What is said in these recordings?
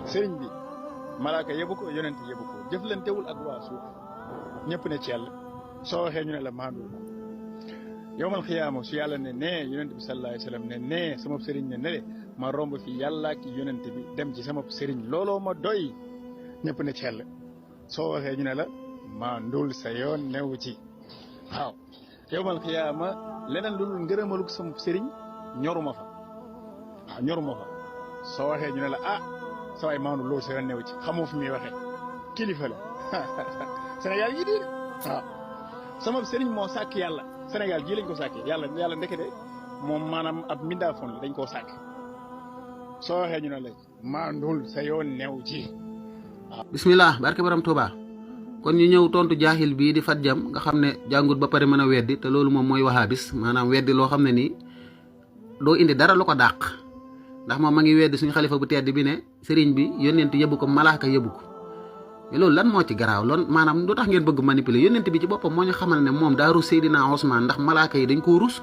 sëriñ bi malaaka yëbu ko yonent yëbu ko jëflantewul ak waa suuf ñëpp ne ci yàlla soo waxee ñu ne la maandul yowmal xiyaama su yàlla ne nee yonent bi sallallahu alayhi wa sallam ne nee sama sëriñ ne ne de ma romb fi yàlla ak yonent bi dem ci sama sëriñ looloo ma doy ñëpp ne ci yàlla soo waxee ñu ne la maandul sa yoon newu ci waaw yowmal xiyaama leneen lu dul ngërëmalug sama sëriñ ñoruma fa waaw ñoruma fa soo waxee ñu ne la ah sa waay maandu loolu sa yoon newu ci xamoo fi muy waxee kilifa la Sénégal yi di waaw sama sëriñ moo sàkk yàlla Sénégal gii lañ ko sàkkee yàlla ndekete moom maanaam ab mbindaafoon la dañ koo sàkk soo waxee ñu ne la maandul sa yoon neew ci waaw. bismillah barke borom Touba kon ñu ñëw tontu jaahil bii di Fat Jam nga xam ne jàngut ba pare mën a weddi te loolu moom mooy wahabis maanaam weddi loo xam ne nii doo indi dara lu ko dàq ndax moom ma ngi weddi suñu xalifa bu tedd bi ne sëriñ bi yónnent yëbbu ko malaaka yëbbu ko mais loolu lan moo ci garaaw loolu maanaam lu tax ngeen bëgg manipuler yónnent bi ci boppam moo ñu xamal ne moom daa rus Seydina Ousmane ndax malaaka yi dañ koo rus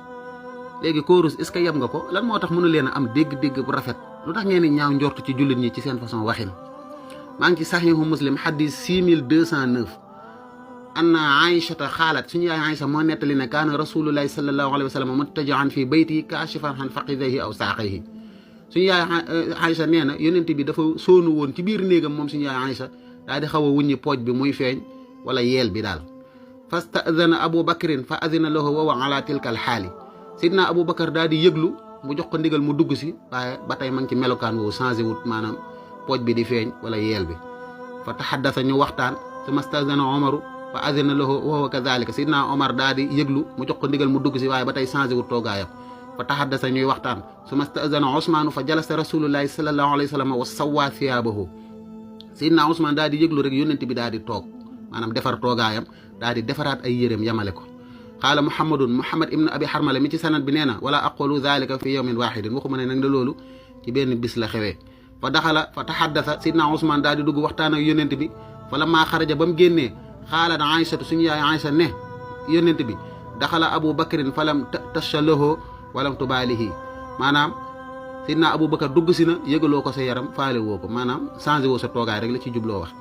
léegi koo rus est-ce que yem nga ko lan moo tax mënu leen a am dégg-dégg bu rafet lu tax ngeen di ñaaw njort ci jullit ñi ci seen façon waxin maa ngi ci saxiixu muslim xadis 6209 anna aïchata xaalat suñu yaay aïcha moo nettali ne kaana rasulullahi sallallahu alayhi wa sallam muttaji'an fi baytihi kaashifan an faqidayhi aw saaqayhi suñu yaay aïcha nee na yónnent bi dafa soonu woon ci biir néegam moom suñu yaay aïcha daal di xaw a wuññi pooj bi muy feeñ wala yeel bi daal fasta'dana abu bakrin fa adina lahu wa huwa ala tilka al xaali sidna abu bakar daal di yëglu mu jox ko ndigal mu dugg si waaye ba tey ma ngi ci melokaan woowu changé wut maanaam pooj bi di feeñ wala yeel bi fa taxaddasa ñu waxtaan summa sta'dana omaru fa adina lahu wa huwa kadhalika sidna omar daal di yëglu mu jox ko ndigal mu dugg si waaye ba tey changé wut toogaayam fa taxaddasa ñuy waxtaan summa sta'dana osmaanu fa jalasa rasulullahi sallallahu alayhi wa sallam wa sawwa thiyaabahu Seydina Ousmane daal di yëglu rek yónnent bi daal di toog maanaam defar toogaayam daal di defaraat ay yéreem yamale ko xaala Muhammad ibn Abi Harmala mi ci sanad bi nee na wala aqulu dhalika fi yawmin wahidin waxuma ne nag ne loolu ci benn bis la xewee fa daxala fa taxaddasa Seydina Ousmane daal di dugg waxtaan ak yónnent bi fa la maa xaraja ba mu génnee xaalat Aïchatu suñu yaay Aïcha ne yónnent bi daxala Abu Bakrin falam tasha lahu walam tubaalihi maanaam Seydina Aboubacar dugg si na yëgaloo ko sa yaram faale woo ko maanaam changé woo sa toogaay rek la ci jubloo wax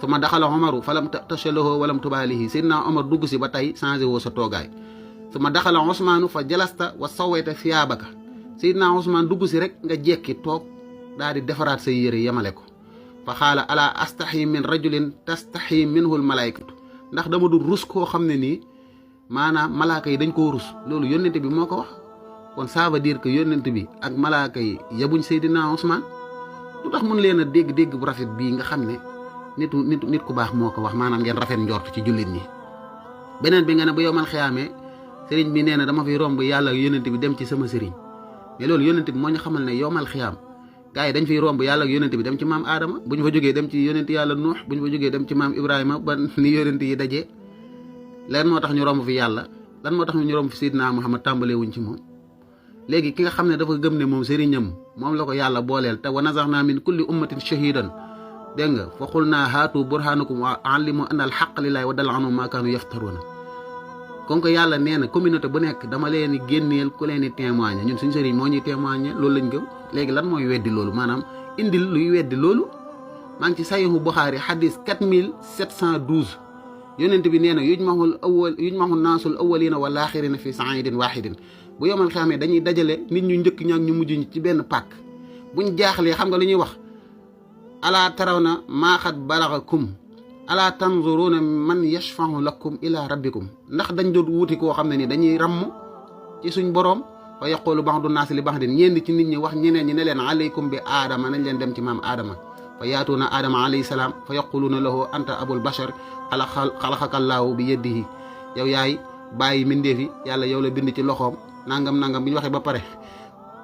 su ma daxala Omaru falam tashaloo walam tubaalihi Seydina Omar dugg si ba tey changé woo sa toogaay su ma daxala Ousmane fa jalasta wa sawayta fiyaabaka Seydina Ousmane dugg si rek nga jekki toog daal di defaraat say yére yemale ko fa xaala ala astaxyi min rajulin tastaxyi minhu l malaykatu ndax dama du rus koo xam ne nii maanaam malaaka yi dañ koo rus loolu yónnent bi moo ko wax kon ça veut dire que yónnent bi ak malaaka yi yabuñ Seydina Ousmane lu tax mun leen a dégg-dégg bu rafet bii nga xam ne nit ku baax moo ko wax maanaam ngeen rafet njort ci jullit ñi beneen bi nga ne bu yowmal xiyaamee sëriñ bi nee na dama fi romb yàlla ak yónnent bi dem ci sama sëriñ mais loolu yónnent bi moo ñu xamal ne yowmal xiyaam gars yi dañ fiy romb yàlla ak yónnent bi dem ci maam Adama bu ñu fa jógee dem ci yónnent yàlla Nuux bu ñu fa jógee dem ci maam Ibrahima ba ni yónnent yi dajee lan moo tax ñu romb fi yàlla lan moo tax ñu romb fi Seydina Muhammad tàmbalee wuñ ci moom léegi ki nga xam ne dafa gëm ne moom sëriñam moom la ko yàlla booleel te wa nazaxna min kulli ummatin shahidan dégg nga fa xul naa haatu burhanakum wa alimu anna al xaq lillahi wa dal anu ma kaanu yaftaruuna kon ko yàlla nee na communauté bu nekk dama leen di génneel ku leen di témoigner ñun suñu sëriñ moo ñuy témoigner loolu lañ gëm léegi lan mooy weddi loolu maanaam indil luy weddi loolu maa ngi ci sahihu Buxaari xadis 4712 yonent bi nee na yujmahul naasul awwalina wal axirina fi saidin wahidin bu yomal xamee dañuy dajale nit ñu njëkk ñaak ñu mujj ñi ci benn pàkk buñ jaaxlee xam nga lu ñuy wax alaa tarawna maa xad balagakum alaa tanzuruna man yashfahu lakum ila rabbikum ndax dañ doon wuti koo xam ne ni dañuy ramm ci suñ boroom fa yaqulu ba'du naasi li ba'din ñenn ci nit ñi wax ñeneen ñi ne leen alaykum bi aadama nañ leen dem ci maam aadama fa yaatuuna aadama alayhi salaam fa yaquluuna lahu anta abul bashar xalaxaka llaahu bi yadihi yow yaay bàyyi mindeef yi yàlla yow la bind ci loxoom nangam bi ñu waxee ba pare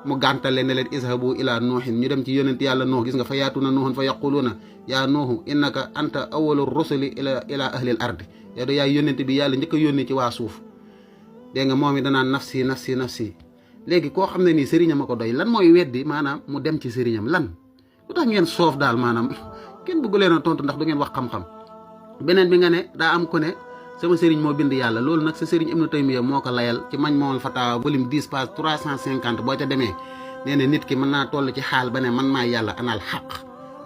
mu gàntale ne leen izhabu ila nuuhin ñu dem ci yonent yàlla nuux gis nga fa yaatuna nuuhan fa yaquluuna yaa nuuhu innaka anta awalu rusuli ila ahlil ardi yow da yaay yonent bi yàlla njëkk a yónni ci waa suuf dégg nga moom it danaan nafsi léegi koo xam ne nii sëriñam a ko doy lan mooy weddi maanaam mu dem ci sëriñam lan lu tax ngeen soof daal maanaam kenn bëggu leen a tontu ndax du ngeen wax xam-xam beneen bi nga ne daa am ku ne sama sëriñ moo bind yàlla loolu nag sa sëriñ Ibnu Taymiya moo ko layal ci Majmuul Fatawa volume 10 page 350 boo ca demee nee na nit ki mën naa toll ci xaal ba ne man maa yàlla anal xaq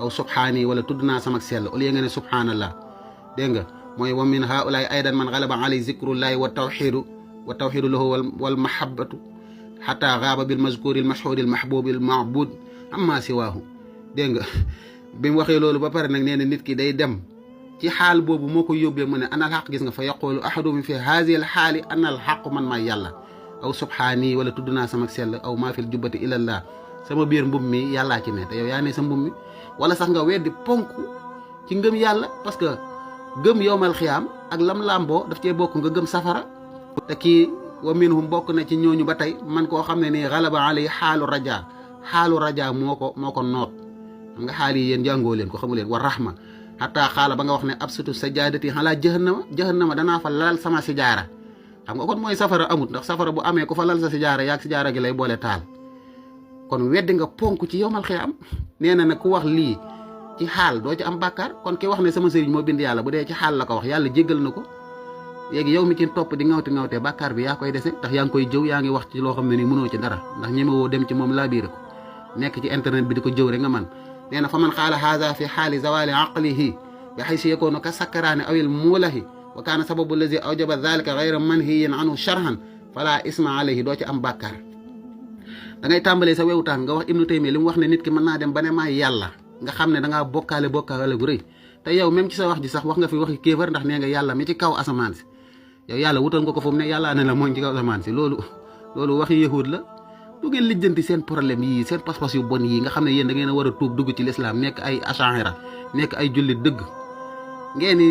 aw subhaani wala tudd naa sama sell au lieu nga ne subhaanallah dégg nga mooy wa min haulaay aydan man galaba alay zikrullahi wa tawxidu lahu wal mahabbatu xata gaaba bil mazkuri al mashhuri al mahbubi al maabud amma siwaahu dégg nga bi mu waxee loolu ba pare nag nee na nit ki day dem ci xaal boobu moo ko yóbbee mu ne ana al xaq gis nga fa yaqulu ahadum fi haadihi al xaali ana al xaqu man maay yàlla aw subhaani wala tudd naa sama sell aw maa fil jubbati ilallah sama biir mbub mi yàllaa ci ne te yow yaa ne sa mbub mi wala sax nga weddi ponk ci ngëm yàlla parce que gëm yowmal xiyaam ak lam làmboo daf cee bokk nga gëm safara te kii wa minhum bokk na ci ñooñu ba tey man koo xam ne nii galaba alay xaalu raja moo ko noot xam nga xaal yi yéen jàngoo leen ko xamu leen wa rahma xataa xaala ba nga wax ne absutu sajaadati xalaa jahannama danaa fa lal sama sijaara xam nga kon mooy safara amut ndax safara bu amee ku fa lal sa sijaara yaag sijaara gi lay boole taal kon weddi nga ponk ci yowmal xiyaam nee na nag ku wax lii ci xaal doo ci am bàkkaar kon ki wax ne sama sëriñ moo bind yàlla bu dee ci xaal la ko wax yàlla jéggal na ko léegi yow mi ci topp di ngawte bàkkaar bi yaa koy dese ndax yaa ngi koy jëw yaa ngi wax ci loo xam ne nii mënoo ci dara ndax ñemewoo dem ci moom laabiire ko nekk ci internet bi di ko jëw rek nga man nee na fa man xaala haza fi xaali zawali aqlihi bi xaysi yakoonu ka sakkaraani awil muulahi wa kaana sababu lazi awjaba dalika gayra manhiyin anhu sharhan fala isma alayhi doo ci am bàkkaar da ngay tàmbalee sa wewu tànk nga wax Ibnu Taymiya li mu wax ne nit ki mën naa dem ba ne maa yàlla nga xam ne da ngaa bokkaale gu rëy te yow même ci sa wax ji sax wax nga fi waxi kéefar ndax nee nga yàlla mi ci kaw asamaan si yow yàlla wutal nga ko fu mu ne yàllaa ne la mooñ ci kaw asamaan si loolu waxi yahud la du ngeen lijjanti seen problème yii seen pas-pas yu bon yii nga xam ne yéen da ngeen a war a tuub dugg ci lislaam nekk ay asha'ira nekk ay jullit dëgg ngeen ni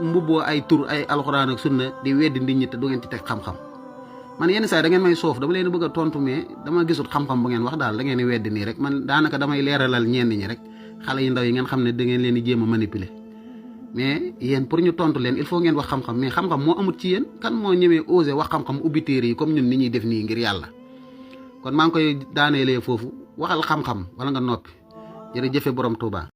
mbubboo ay tur ay alxuraan ak sunna di weddi nit ñi te du ngeen ci teg xam-xam man yenn saa da ngeen may soof dama leen bëgg a tontu mais dama gisut xam-xam bu ngeen wax daal da ngeen di weddi nii rek man daanaka damay leeralal ñenn ñi rek xale yu ndaw yi ngeen xam ne da ngeen leen di jéem a manipuler mais yéen pour ñu tontu leen il faut ngeen wax xam-xam mais xam-xam moo amut ci yéen kan moo ñemee osé wax xam-xam ubbi téere yi comme ñun ni ñuy def nii ngir yàlla kon maa ngi koy daaneelee foofu waxal xam-xam wala nga noppi jërëjëfe borom Tuuba